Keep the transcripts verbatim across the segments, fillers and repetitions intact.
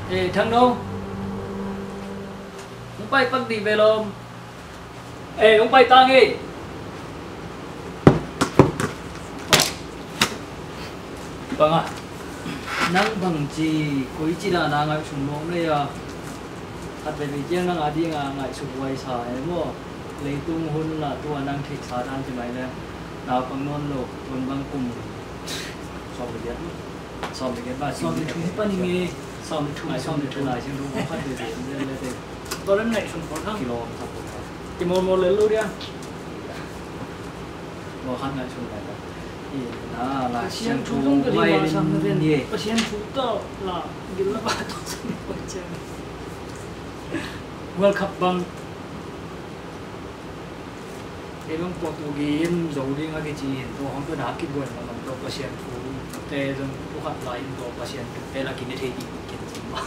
Eh, Thang No. Hong pai pak dih ve lawm. Eh, hong pai tang ei. Bang a, nang bangci koici dan a ngaihsun nuam lei a, khat veve ciang nang a ding a ngaihsut huai sa e maw? Leitung hun la tu a nang theihsa dan ci mai le, naupang nawn lo, tun bang kum sawm le giat, sawm le giat ba, sawm le thum pan ing e. Sawm le thum, sawm le thum. Lai Siangtho khat veve le le te. Tua lem ngaihsun khawl thang. Kilawm thak khawl thang. Kimawlmawl lel lo dia. Tua khat ngaihsun lai ta. Ina, Lai Pasian Siangtho thu zong ka ding vai ma sang na ven. Pasian thu tawh la gil la ba tawh sang na ven. World Cup bang. Kei bang Portugi in zo ding a kici in tua hong tua na kibuai ma bang tua Pasian thu te zong tua khat lai in tua Pasian thu te la kine thei ding kin ci ma.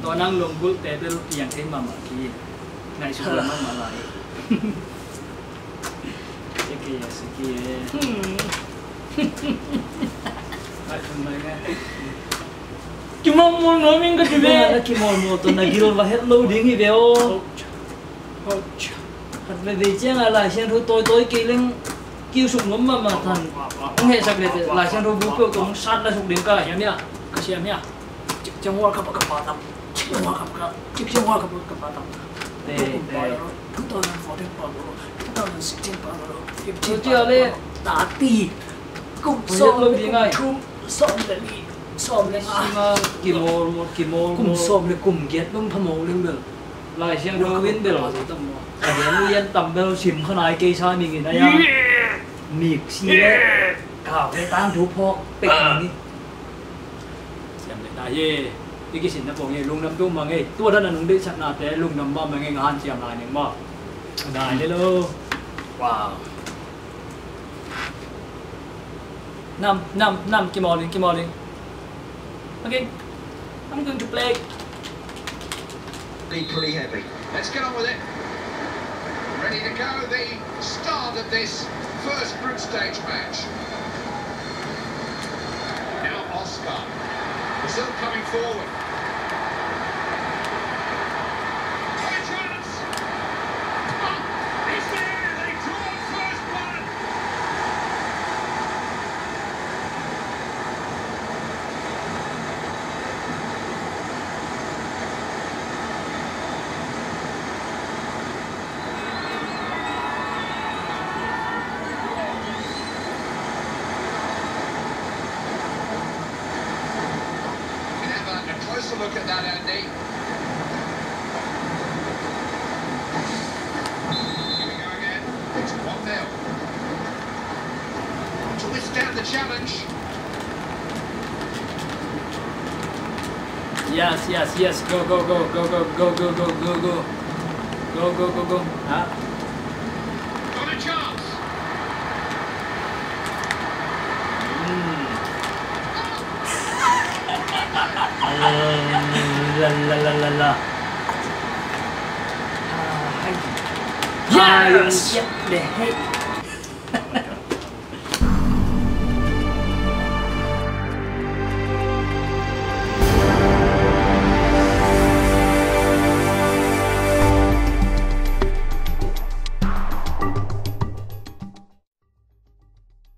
Tua nang lunggulh te bel piang thei mahmah ki. Ngaihsut mahmah lai. Siki e, siki e. Ngaihsun lai ngai. Kimawlmawl nuam ing ka ci ve. Na kimawlmawl tawh na gil va het lo ding hi ve aw. Khat veve ciang a Lai Siangtho tawitawi kei leng kiu suk nuam mahmah tan. Hong hehsak leh Lai Siangtho bu peuh tawh hong sat la suk ding ka. Siam hia? Ka siam hia? Cik ciang World Cup ka pa tam. Cik ciang World Cup ka, cik ciang World Cup ka pa tam. Te, te. Two thousand fourteen pa lo, two thousand sixteen pa lo, fifteen pa lo. Tua ciang le. Thirty. Kum sawm le kum thum, sawm le li, sawm le nga. Kimawlmawl, kimawlmawl. Kum sawm le kum giat bang phamawh leng bel. Lai Siangtho in bel. Ka gen lu yan tam bel sim kha nai kei sa ming in a ya. Mik si le. Ka ve tang thu phawk pek ming in. Siam le ta ye. I kisin na pong ye, lungdam tu mang e. Tua dan a nung deihsaknate lungdam mahmah e, nga hanciam lai ning maw. Dai le lo. Wow. Nam, nam, nam, kimawlin, kimawlin. Okay, I'm going to play. Equally heavy. Let's get on with it. Ready to go. The start of this first group stage match. Now Oscar. Brazil coming forward. Great chance! It's there! They draw first blood! Can have a, a closer look at that, Andy. Here we go again. It's one nil. To withstand the challenge. Yes, yes, yes. Go, go, go. Go, go, go, go. Go, go, go, go. Huh? Got a chance. Mm. La, la, la, la, la. Ah, hai. Yes! Ah, yep, the head.